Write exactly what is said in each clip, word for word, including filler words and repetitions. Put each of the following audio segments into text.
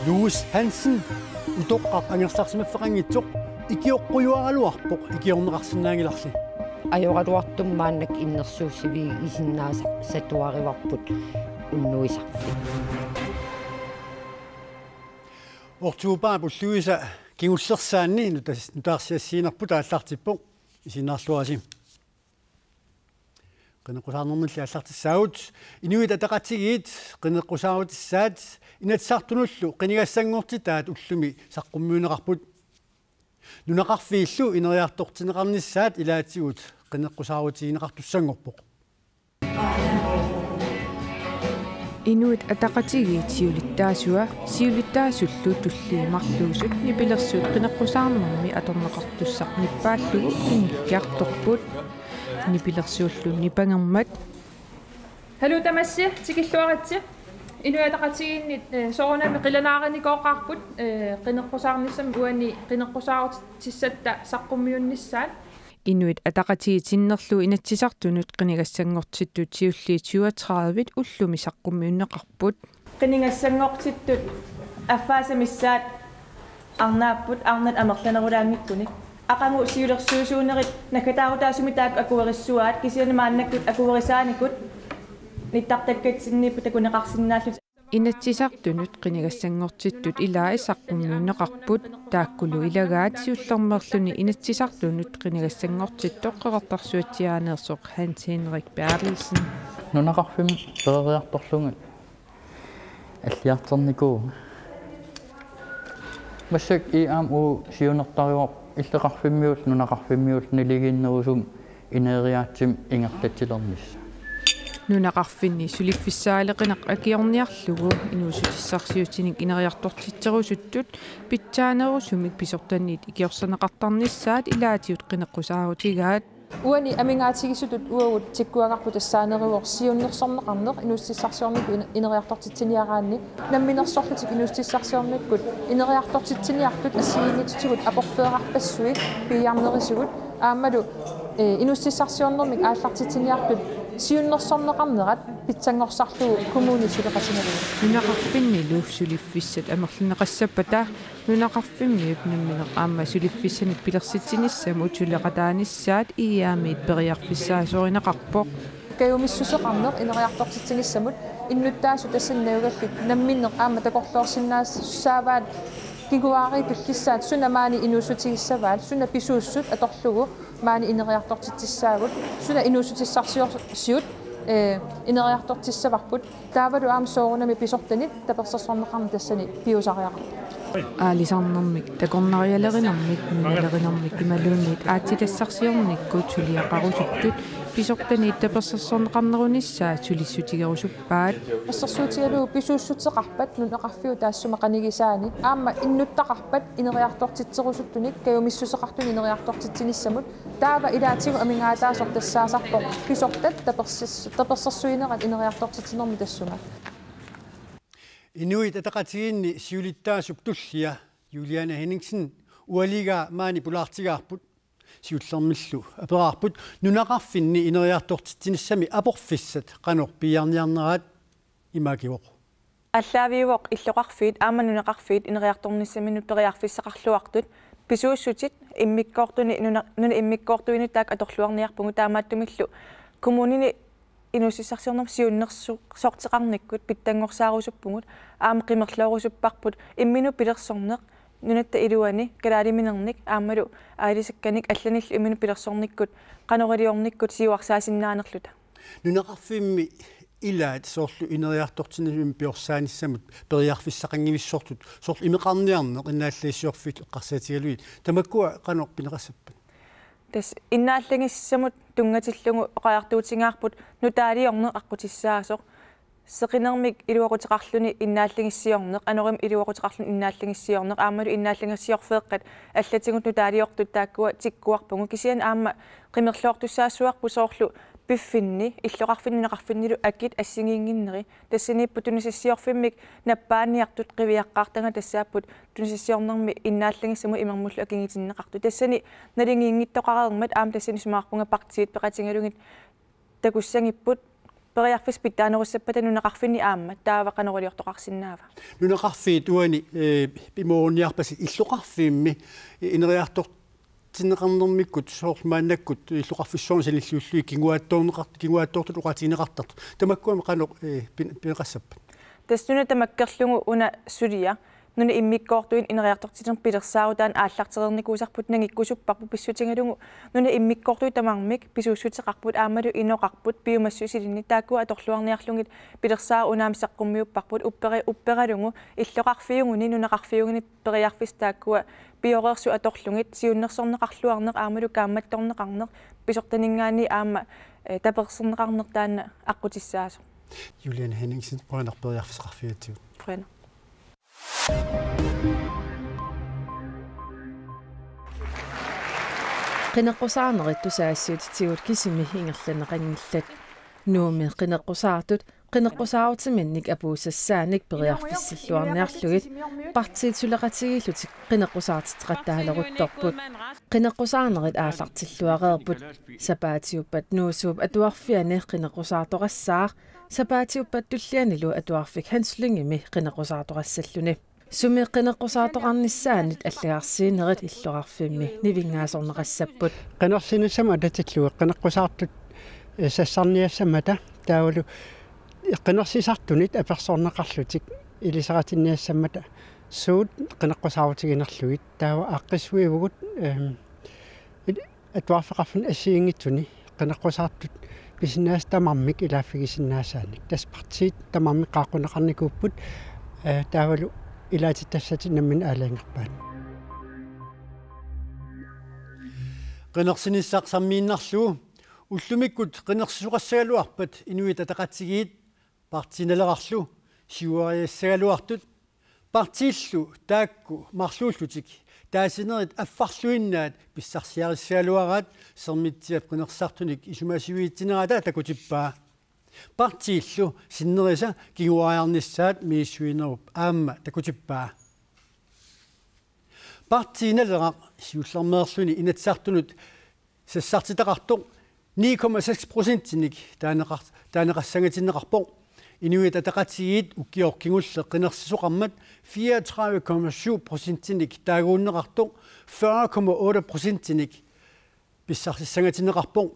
Louis Hansen utoqqaq angerlarsimaffeqanngitsoq ikioqqujuaraluarpoq ikiorneqarsinnaanngilarli. Ajoraluartumik maannakkut innersuussivigisinnaasatuarivarput unnuisarfik. Oktoberip ulluisa kingullersaanni nutas-, nutaarsiassiinerput aallartippoq, isiginnaarluarisi. Qineqqusaarnermilli aallartissaagut. Inuit Ataqatigiit qineqqusaarutissaat Inatsisartunullu qinigassanngortitaat ullumi saqqummiunneqarput. Nunaqarfiillu ineriartortinneqarnissaat ilaatigut qineqqusaarutigineqartussanngorpoq. Inuit Ataqatigiit siulittaasua siulittaasullu tulliit marluusut nipilersuut qineqqusaarnermi atorneqartussaq nippaallugu inngikkiartorput. Nipilersuullu nipangermat. Haluu tamassi, tikilluaritsi. Inuit Ataqatigiinni, eh, soorunami qilanaarinikooqaarput, eh, qineqqusaarnissamut uani qineqqusaarutissatta saqqummiunnissaat. Inuit Ataqatigiit sinnerlugu Inatsisartunut qinigassanngortittut siulliit syvogtredive ullumi saqqummiunneqarput. Qinigassanngortittut affaasa missaat arnaapput, arnat amerlanerulaanngikkunik. Aqagu siulersuisuunerit naggataarutaasumik taakku akuerissuaat, kisianni maannakkut akuerisaanikut nittartakkatsinniipput takuneqarsinnaallutik. Inatsisartunut qinigassanngortittut ilaat saqqummiunneqarput, taakkulu ilagaat siullermeerluni Inatsisartunut qinigassanngortittoq Qeqertarsuatsiaaneersoq Hans Henrik Berthelsen. Nunaqarfimmi peroriartorlunga alliartornikuuvunga. Massakkut I M U siunertarivarput illoqarfimmiullu nunaqarfimmiullu naligiinnerusumik ineriaatsimik ingerlatsilernissaa. Nunaqarfinni suliffissaaleqineq akiorniarlugu inuussutissarsiutinik ineriartortitserusuttut pitsaanerusumik pisortaniit ikiorserneqartarnissaat ilaatigut qineqqusaarutigaat. Uani amigaatigisutut uagut tikkuagarput tassaaneruvoq siunnersorneqarneq inuussutissarsiornikkut ine-, ineriartortitsiniaraanni. Namminersorlutik inuussutissarsiornikkut ineriartortitsiniartut assigiinngitsutigut aporfeerarpassuit piiarnerisigut aammalu, eh, inuussutissarsiornermik aallartitsiniartut siunnersorneqarnerat pitsanngorsarlugu kommunit suleqatigalugu. Nunaqarfinnilu suliffissat amerlineqassappata nunaqarfimmiut nammineq aamma suliffissanik pilersitsinissamut suleqataanissaat I M-it periarfissaasorineqarpoq. Kajumissuseqarneq ineriartortitsinissamut innuttaasut tassani najugallit namminneq aamma takorloorsinnaassaavaat kinguaariit tullissaat suna maani inuussutigissavaat, suna pisuussut atorlugu maani ineriartortitsissaagut, suna inuussutissarsiorsiut, eh, ineriartortissavarput. Taavalu aamma soorunami pisortanit tapersersorneqarneq tassani piusariaqarpoq. Aalisarnermik, takornarialerinermik, nunalerinermik imaluunniit aatsitassarsiornikkut suliaqarusuttut pisortanit tapersersorneqarnerunissaat sulissutigerusuppaat. Assersuutigalugu pisuussuteqarpat nunaqarfiup taassuma qanigisaani aamma innuttaqarpat ineriartortitserusuttunik kajumissuseqartunik ineriartortitsinissamut. Taava ilaatigut amigaataasoq tassaasarpoq pisortat tapersis-, tapersersuinerat ineriartortitsinermi tassunga. Inuit Ataqatigiinni siulittaasup tullia Juliane Henningsen ualigaa maani pulaartigaarput. Siullermillu aperaarput nunaqarfinni ineriartortitsinissami aporfissat qanoq piiarniarneraat, ima akivoq. Aallaaviuvoq illoqarfiit aamma nunaqarfiit ineriartornissaminut periarfissaqarluartut pisuussutit immikkoortuni nuna-, nunap immikkoortuinut taakku atorluarniarpugut, taamaattumillu kommunini inuussutissarsiornermut siunnersu-, -sorteqarnikkut pitsanngorsarusuppugut, aamma qimerloorusupparput imminut pilersorneq nunatta iluani kalaaliminernik aammalu aalisakkanik allanillu imminut pilersornikkut qanoq iliornikkut siuarsaasinnaanerluta. Nunaqarfimmi ilaat soorlu ineriartortinnissamut piorsaanissamut periarfissaqanngivissortut, soorlu imeqarniarneq innaallagissiorfiit eqqarsaatigalugit, tamakkua qanoq pineqassappat? Tassa innaallagissamut tunngatillugu oqariartuutigaarput nutaaliorneq aqqutissaasoq. Seqinermik iluaquteqarluni innaallagissiorneq, anorimik iluaquteqarluni innaallagissiorneq, aammalu innaallagissiorfeeqqat allatigut nutaaliortut taakkua tikkuarpagut. Kisianni aamma qimerloortussaassuarput soorlu piffinni, illoqarfinni, nunaqarfinnilu akit assigiinnginneri. Tassaniippoq tunisassiorfimmik nappaaniartut qiviaqqaartagaat tassaapput tunisassiornermi innaallagissamut imermullu akingitinneqartut. Tassani naligiinngittoqareermat aamma tassani isumaqarpunga partiit peqatigalugit takussagipput periarfissat pitsaanerussappata nunaqarfinni aamma taava qanoq iliortoqarsinnaava? Nunaqarfiit uani, eh, pimoorunniarpasi illoqarfiimmi, eh, ineriartortinneqarnermikkut soorlu maannakkut illoqarfissuarni sanilliullugit kinguaattoorneqart-, kinguaattoortut oqaatigineqartartut. Tamakkuami qanoq, eh, pin-, pineqassappat? Tassa nuna tamakkerlugu una suliaq. Nunap immikkoortuini ineriartortitsinermi pilersaarutit taanna aallartereernikuusarput nangikkusupparput pissutigalugu nunap immikkoortut tamarmik pisuussuteqarput aammalu inoqarput piumassuseq silinni taakkua atorluarniarlugit pilersaarutit unaammi saqqummiupparput upperi-, upperalugu illoqarfiuguni nunaqarfiuguni periarfissat taakkua pioreersut atorlugit siunnersorneqarluarneq aammalu kaammattorneqarneq pisortaninngaanniit aamma, eh, taperserneqarneq taanna aqqutissaasoq. Juliane Henningsen, qujanaq periarfissaqarfigatsigut. Qujanaq. Qineqqusaarnerit tusagassiuutitigut kisimi ingerlanneqanngillat. Nuummi qineqqusaartut qineqqusaarutiminnik apuussassaanik periarfissilluarniarlugit partiit suleqatigiillutik qineqqusaartitseqattaaleruttorput. Qineqqusaarnerit aallartilluareerput. Sapaatiuppat Nuussuup atuarfiani qineqqusaartoqassaaq, sapaatiuppat tullianilu atuarfik Hans Lyngemi qineqqusaartoqassalluni. Sumi qineqqusaartoqarnissaanit allagarsiinerit illoqarfimmi nivinngasorneqassapput. Qinersinissamut atatillugu qineqqusaartut, eh, sassarniassammata taavalu qinersisartunit apersorneqarlutik ilisaritinniassammata suut qineqqusaarutiginerlugit taava aaqqissuivugut, ehm, il-, atuarfeqarfinni assigiinngitsuni qineqqusaartut pisinnaasat tamarmik ilaaffigisinnaasaannik. Tassa partiit tamarmik qaaqquneqarnikuupput, eh, taavalu ilaatitassatit namminneq aalajangerpaat. Qinersinissaq sammiinnarlugu ullumikkut qinersisoqassagaluarpat Inuit Ataqatigiit Partii Nalerarlu siuariassagaluartut partiillu taakku marluullutik taasinerit affarluinnaat pissarsiarissagaluaraat Sermitsiap qinersisartunik isumasiviitsinerata takutippaa. Partiillu sinnerisa kinguariarnissaat misissuinerup aamma takutippaa. Partii Naleraq siullermeerluni Inatsisartunut sassartitaqartoq ni komma seks procentinik taaneqar-, taaneqassangatinneqarpoq. Inuit Ataqatigiit ukioq kingulleq qinersisoqarmat fireogtredive komma syv procentinik taaguunneqartoq fyrre komma otte procentinik pissarsissangatinneqarpoq.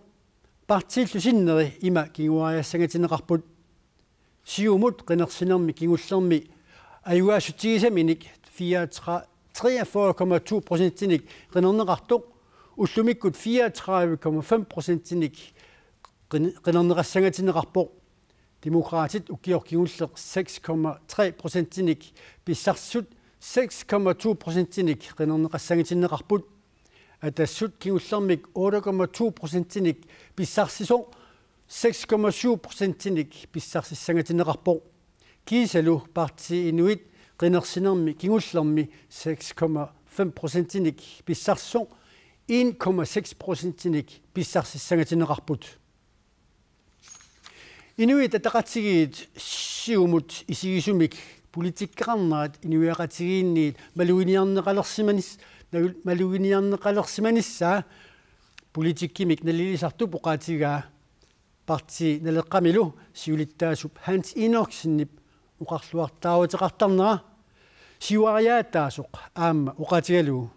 Partiillu sinneri ima kinguariassangatinneqarput. Siumut qinersinermi kingullermi ajugaassutigisaminik fireogtredive, treogfyrre komma to procentinik qinerneqartoq, ullumikkut fireogtredive komma fem procentinik qin-, qinerneqassangatinneqarpoq. Demokraatit ukioq kingulleq seks komma tre procentinik pissarsisut seks komma to procentinik qinerneqassangatinneqarput. Atassut kingullermik otte komma to procentinik pissarsisoq seks komma syv procentinik pissarsissangatinneqarpoq. Kiisalu partii Inuit qinersinermi kingullermi seks komma fem procentinik pissarsisoq en komma seks procentinik pissarsissangatinneqarput. Inuit Ataqatigiit Siumut isigisumik politikkeqarnerat inuiaqatigiinniit maluginiarneqalersimanis-, nagul-, maluginiarneqalersimanissaa politikkimik nalilisartup oqaatigaa. Partii Naleqqamilu siulittaasup Hans Enoksenip oqarluartaaruteqartarnera siuariaataasoq aamma oqaatigalugu.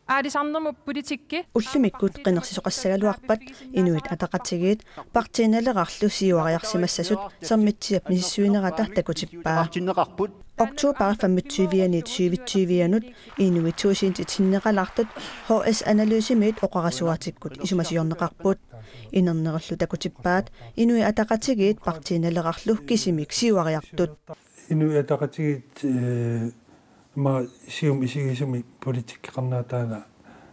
Aalisarnermut politikki. Ullumikkut qinersisoqassagaluarpat Inuit Ataqatigiit Partii Nalerarlu siuariarsimassasut Sermitsiap misissuinerata takutippaa. Oktober femogtyve-anit syvogtyve-anut inuit tusind sinneqalaartut H S Analysemiit oqarasuaatikkut isumasiorneqarput. Inernerullu takutippaat Inuit Ataqatigiit Partii Nalerarlu kisimik siuariartut. Inuit Ataqatigiit, eh, ima Siumut isigisumik politikkeqarnerat taanna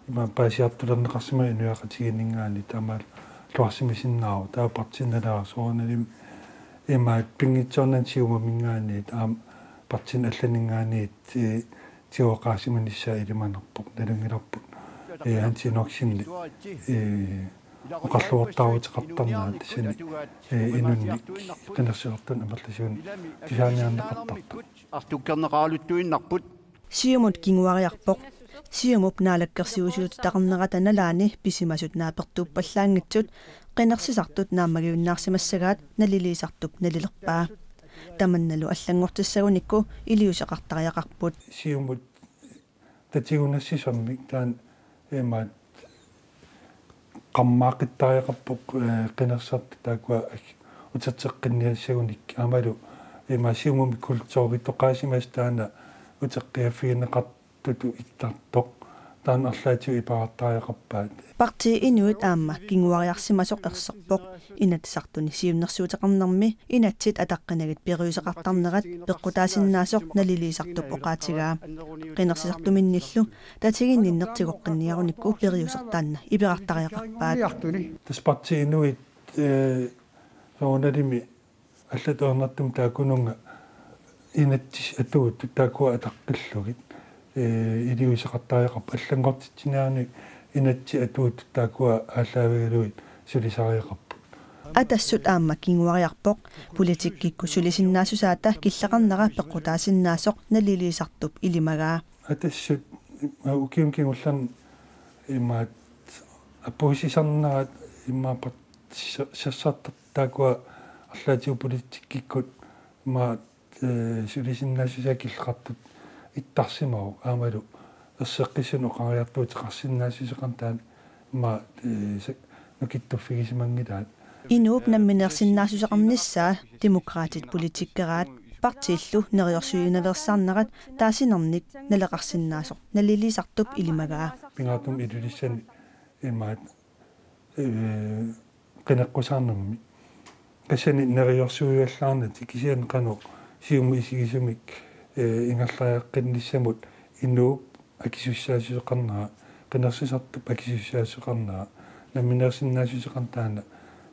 ima paasiartulerneqarsimavoq inuiaqatigiinninngaanniit taamaallaat luarsimasinnaavoq, taava Partii Naleraq soorunalimi imaat pinngitsoornani Siumuminngaanniit aamma partiinit allaninngaanniit, eh, tigooqqaarsimanissaa ilimanarpoq, nalunngilarput. Eh, Hans Enoksenip, eh, oqarluartaaruteqartarnera tassani, eh, inunnik qinersinertut amerlasuunik tusaaniarneqartartut. Artukkerneqaraluttuinnarput. Siumut kinguariarpoq. Siumup naalakkersuisuutitaqarnerata nalaani pisimasut naapertuuppallaanngitsut qinersisartut naammagiunnaarsimassagaat naliliisartup nalilerpaa. Tamannalu allanngortissagunikku iliuuseqartariaqarput. Siumut tatigunassisammik taanna imaat qarmaaqqittariaqarpoq, eh, qinersisartut taakkua ag-, uterteqqinniassagunik aammalu imaat Siumumi kulturitoqaasimasut taanna uteqqiaffigineqartutut ittartoq taanna arlaatigut iperartariaqarpaat. Partii Inuit aamma kinguariarsimasoq erserpoq Inatsisartuni siunnersuuteqarnermi inatsit ataqqinagit periuseqartarnerat peqqutaasinnaasoq naliliisartup oqaatigaa. Qinersisartuminnillu tatiginninneq tigoqqinniarunikku periuseq taanna iperartariaqarpaat. Tassa Partii Inuit, eh, soorunalimi allatut ajornartumik taakkununnga inatsit atuuttut taakkua ataqqillugit, eh, iliuuseqartariaqarput, allanngortitsinerani inatsit atuuttut taakkua aallaavigalugit sulisariaqarput. Atassut aamma kinguariarpoq politikkikkut sulisinnaassusaata killeqarnera peqqutaasinnaasoq naliliisartup ilimagaa. Atassut ukiuni kingullerni imaat apuussisarnerat imaappat se-, sersartartut taakkua arlaatigut politikkikkut imaat, eh, sulisinnaassusaa killeqartutut ittarsimavoq aammalu erseqqissunik oqariartuuteqarsinnaassuseqarneq taanna imaat, eh, se-, nukittuffigisimanngilaa. Inuup nammineersinnaassuseqarnissaa Demokraatit politikkeraat partiillu neriorsuinaveersaarnerat taasinernik naleqarsinnaasoq naliliisartup ilimagaa. Pingaartumik Ilulissani imaat, eh, qineqqusaarnermi. Tassani neriorsuivallaarnatik kisianni qanoq Siumup isigisumik, eh, ingerlariaqqinnissamut inuup akisussaassuseqarnera, qinersisartup akisussaassuseqarnera, nammineersinnaassuseqarneq taanna,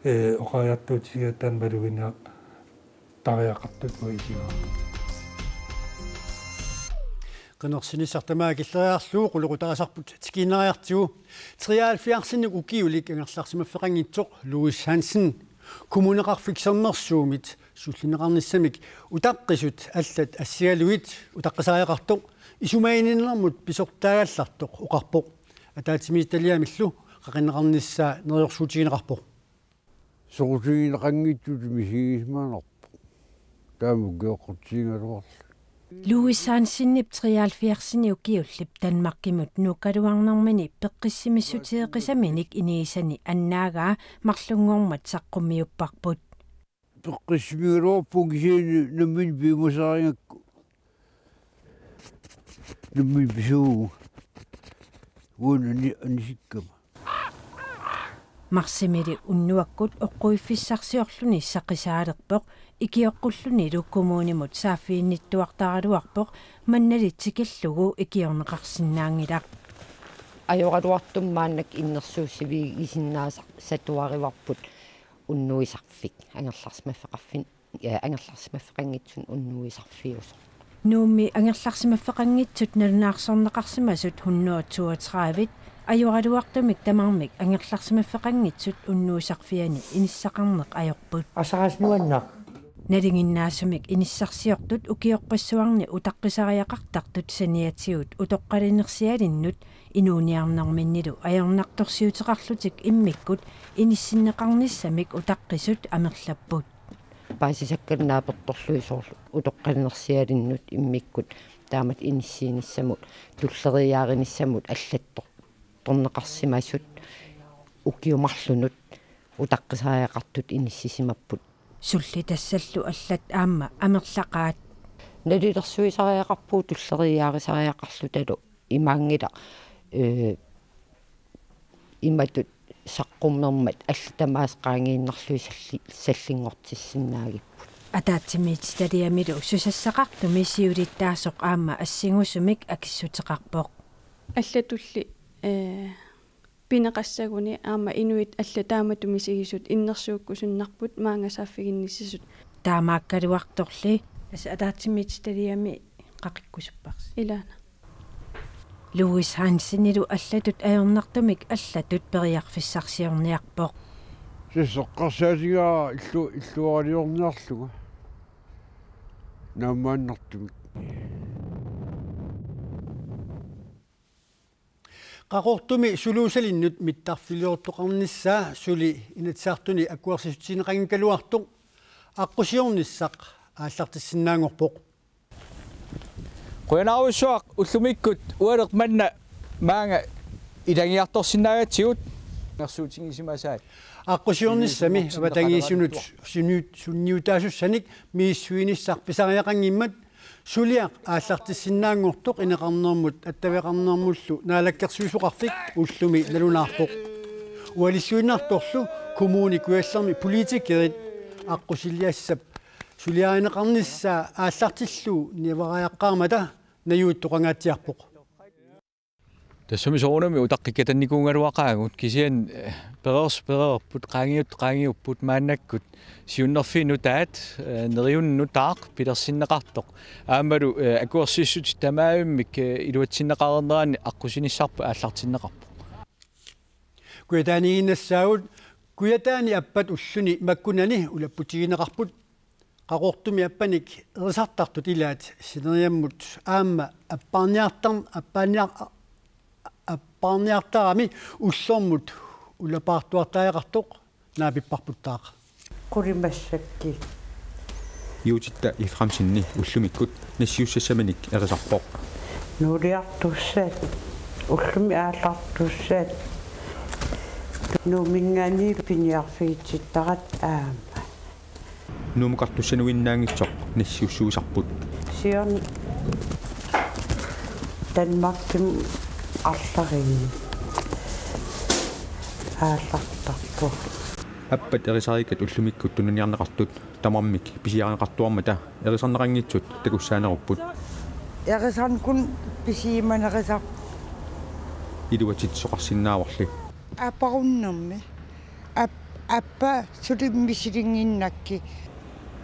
eh, oqariartuutigigaat taanna maluginiar-, tariaqartut uisigaa. Qinersinissaq tamaat killeriarlugu qulequtaasarput tikiinnariartigu. Treoghalvfjerdsinik ukiulik angerlarsimaffeqanngitsoq Louis Hansen Kommuneqarfik Sermersuumit sullinneqarnissamik utaqqisut allat assigalugit utaqqisariaqartoq isumaginninnermut pisortaagallartoq oqarpoq. Ataatsimiititaliamillu qaqinneqarnissaa neriorsuutigineqarpoq. Soqutigineqanngitsutut misigisimanarpoq. Taama ukioqqutsigaluarluni. Louis Hansenip treoghalvfjerdsinik ukiullip Danmarkimut nuukkaluarnermini peqqissimissutigeqisaminik inigisani annaagaa marlunngormat saqqummiupparput. Peqqissimigaluarpunga kisianni nammineq piumasarigakku. Nammineq pisuuvunga. Uanga ani-, anisikkama. Marsimili unnuakkut oqquiffissarsiorluni saqisaalerpoq, ikioqqullunilu kommunimut saaffiginnittuartaraluarpoq, mannali tikillugu ikiorneqarsinnaanngilaq. Ajoraluartumik maannakkut innersuussivigisinnaasatuarivarput unnuisarfik angerlarsimaffeqarfin-, eh, angerlarsimaffeqanngitsunik unnuisarfiusoq. Nuummi angerlarsimaffeqanngitsut nalunaarsorneqarsimasut hundrede toogtredive ajoraluartumik tamarmik angerlarsimaffeqanngitsut unnuisarfiani inissaqarneq ajorput. Asaras nuanneq. Nalinginnaasumik inissarsiortut ukioqqissuarni utaqqisariaqartartut saniatigut utoqqalinersialinnut inuuniarnerminnilu ajornartorsiuteqarlutik immikkut inissinneqarnissamik utaqqisut amerlapput. Paasisakkanik naapertorlugit soorlu utoqqalinersialinnut immikkut taamatut inissiinissamut tulleriiaarinissamut allattor-, torneqarsimasut ukiut marlunut utaqqisariaqartut inissisimapput. Sullitassallu allat aamma amerlaqaat. Nalilersuisariaqarpugut tulleriiaarisariaqarlutalu imaanngilaq, eh, imatut saqqummermat allat tamaasa qaangiinnarlugit salli-, sallinngortissinnaagipput. Ataatsimiititaliamilu susassaqartumi siulittaasoq aamma assingusumik akissuteqarpoq. Allatulli, eh, pineqassaguni aamma inuit allat taamatut misigisut innersuukkusunnarput maanga saaffiginnissasut. Taamaakkaluartorli. Tassa ataatsimiititaliami qaqikkusupparsi. Ilaana. Louis Hansenilu allatut ajornartumik allatut periarfissarsiorniarpoq. Tassa eqqarsaatigaara illu-, illuaraliorniarlunga. Naammaannartumik. Qaqortumi suluusalinnut mittarfiliortoqarnissaa suli Inatsisartuni akuersissutigineqanngikkaluartoq aqqusiornissaq aallartissinnaanngorpoq. Qujanarsuaq ullumikkut ualeq manna maanga ilagiartorsinnaagatsigut. Nersuutigisimasaat. Aqqusiornissami avatangiisinut sunniut-, sunniutaasussanik misissuinissaq pisariaqanngimmat suliaq aallartissinnaanngortoq ineqarnermut attaveqarnermullu naalakkersuisoqarfik ullumi nalunaarpoq. Ualilluinnartorlu Kommune Kujallermi politikerit aqqusiliassap suliarineqarnissaa aallartillugu niueraaqqaarmata najuuttoqangaatsiarpoq. Tassami soorunami utaqqikatannikuugaluaqaagut kisianni, eh, pereers-, pereerput qaangiut-, qaangiupput maannakkut siunnerfiit nutaat, eh, neriunneq nutaaq pilersinneqartoq. Aammalu, eh, akuersissutit tamaavimmik, eh, iluatsinneqareerneranni aqqusinissarput aallartinneqarpoq. Kujataaniiginnassaagut, Kujataani appat ulluni makkunani ulapputigineqarput. Qaqortumi appanik erisartartut ilaat sineriammut aamma appaarniartar-, appaarniar-, appaarniartarami ullormut ulapaartuartariaqartoq naapipparputtaaq. Qulit massakkut. Juutitta Efraimsenip ullumikkut nassiussassaminik erisarpoq. Nuuliartussat, ullumi aallartussat, Nuumminngaanniit piniarfigitsittarat aamma. Nuummukartussanuinnaanngitsoq nassiussuisarput. Siorna Danmarkimi arlariinni aallartarpoq. Appat erisariikkat ullumikkut tuniniarneqartut tamarmik pisiarineqartuarmata erisarneqanngitsut takussaanerupput. Erisarneq kun pisimanerisar- Iluatsitsisoqarsinnaavarli. Apparunnermi. Ap-, appa suli misilinnginnakkit.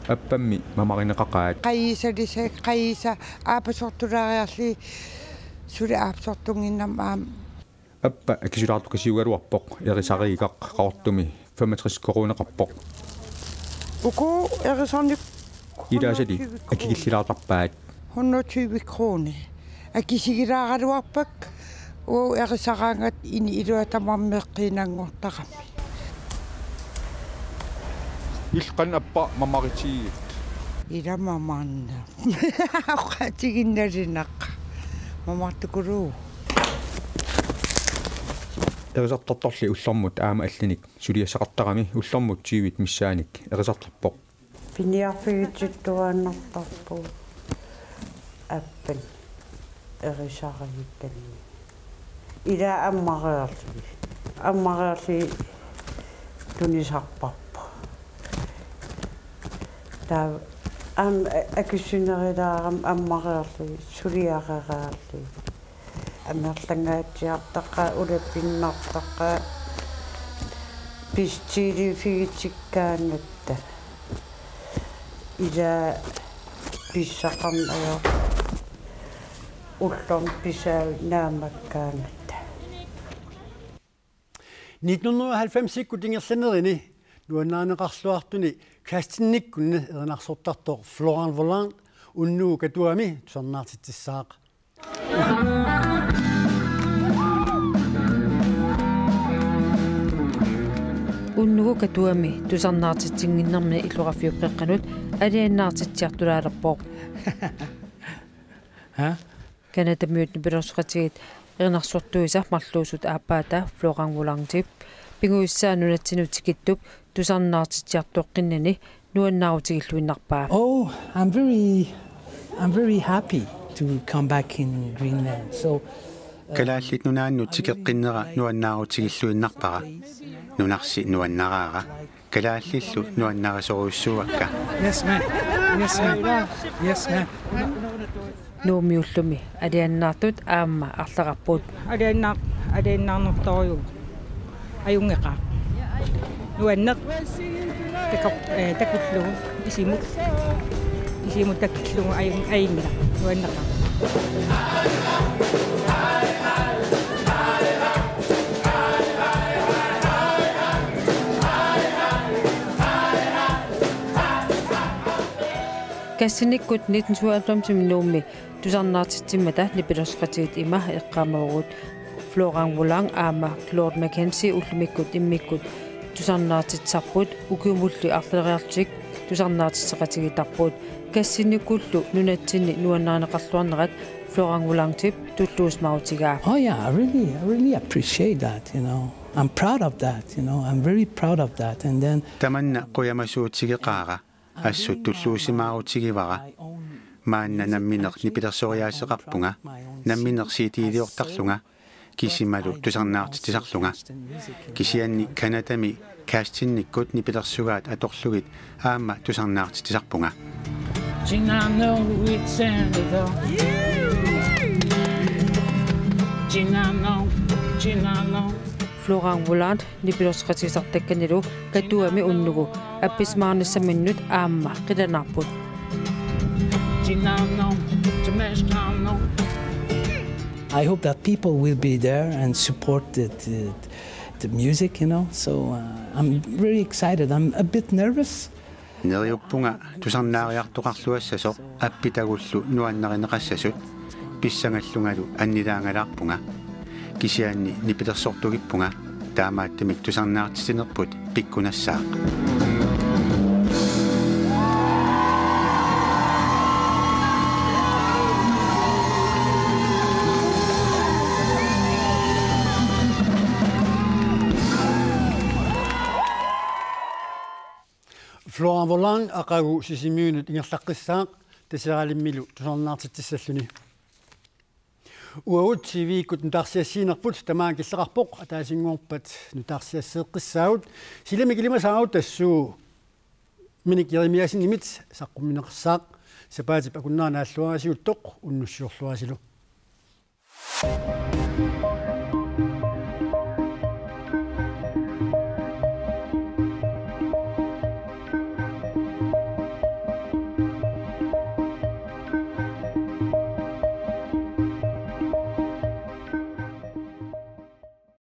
Appammi mamarineqaqaat. Qajisalisa, qajisa, aappasortulaariarli, suli aappasortunnginnama aamma. Appa akisulaartukasiugaluarpoq, erisariikkat Qaqortumi femogtres koruuneqarpoq. Uku erisarnik Ilaasali hundrede og tyve kroner. Akikillilaartarpaat. Hundrede og tyve kroner. Akisigilaaraluarpakka, uu erisaraangat ini ilua tamarmi eqqiinanngortarami. Illit qanoq appa mamaritigigippit? Ila mamarna. Oqaatiginnarinaqa. Mamartukuluuvoq. Erisartartorli ullormut aamma allinik suliassaqartarami ullormut tyvit missaannik erisartarpoq. Piniarfigitsittuaannartarpugut appat erisariikkani. Ila ammareerlugit. Ammareerlugit tunisarparput. Taava aamma a-, akusserilaarami ammareerlugit, suliarereerlugit. Amerlangaatsiartaqaaq, ulapinnartaqaaq, pissutigileqqikkaangatta. Ila pissaqarneq ajorpoq. Ullormut pisaavik naammakkaangatta. Nitten hundrede og halvfemsikkut ingerlanerini nuannarineqarluartuni Kastenikkuni erinarsortartoq Florent Volant unnugu Katuami tusarnaartitsissaaq. Unnugu Katuami tusarnaartitsinnginnermini illoqarfiup qeqqanut alianaartitsiartulaalerpoq. Ha? Canadamiut nipilersoqatigiit erinarsortuisa marluusut aappaata Florent Volantip pingajussaa nunatsinnut tikittup tusarnaartitsiartoqqinnini nuannaarutigilluinnarpaa. Oh, I'm very, I'm very happy to come back in Greenland. So, uh, Kalaallit Nunaannut tikeqqinnera nuannaarutigilluinnarpara. Nunarsi nuannaraara. Kalaallillu nuannarisorujussuuakka. Yes, ma'am. Yes, ma'am. Yes, ma'am. Nuummi ullumi alianaartut aamma arlaqarput. Aliannaar-, aliannaarnertorujuk. Ajunngeqaaq. Nuanneq. Takor-, eh, takullugu. Isimut. Isimut takillugu ajun-, ajunngilaq. Nuanneqaaq. Kastenikkut nitten syvoghalvfemsimi Nuummi tusarnaartitsimmata nipilersoqatigiit ima eqqaamavugut. Florent Volant aamma Claude McKenzie ullumikkut immikkut tusarnaartitsisarput, ukiumulli arlaleriarlutik tusarnaartitseqatigiittarput. Kassinnikkullu nunatsinni nuannarineqarluarnerat Florent Volantip tulluusimaarutigaa. Oh yeah, I really, I really appreciate that, you know. I'm proud of that, you know. I'm very proud of that. And then Tamanna qujamasuutigeqaara, assut tulluusimaarutigivara. Maanna nammineq nipilersoriaaseqarpunga, nammineq C D-liortarlunga, kisimalu tusarnaartitsisarlunga. Kisianni Canadami castingikkut nipilersugaat atorlugit aamma tusarnaartitsisarpunga. Florent Volant nipilersoqatigisartakkanilu Katuami unnugu appisimaarnissaminnut aamma qilanaarput. I hope that people will be there and support the, the, the music, you know. So uh, I'm very excited. I'm a bit nervous. Neriuppunga tusarnaariartoqarluassasoq appitagullu nuannarineqassasut, pissangallungalu annilaangalaarpunga. Kisianni nipilersortugippunga, taamaattumik tusarnaartitsinerput pikkunassaaq. Florent Volant aqagu Sisimiunut ingerlaqqissaaq, Tesseralimmilu tusarnaartitsissalluni. Uagut T V-kkut nutaarsiassiinerput tamaanga killeqarpoq, ataasinngorpat nutaarsiasseeqqissaagut. Silami kilimasaagut tassuuminik Jeremiassenimit saqqummiunneqassaaq. Sapaatip akunnerani naalluarisiuttoq unnussiorluarisilu.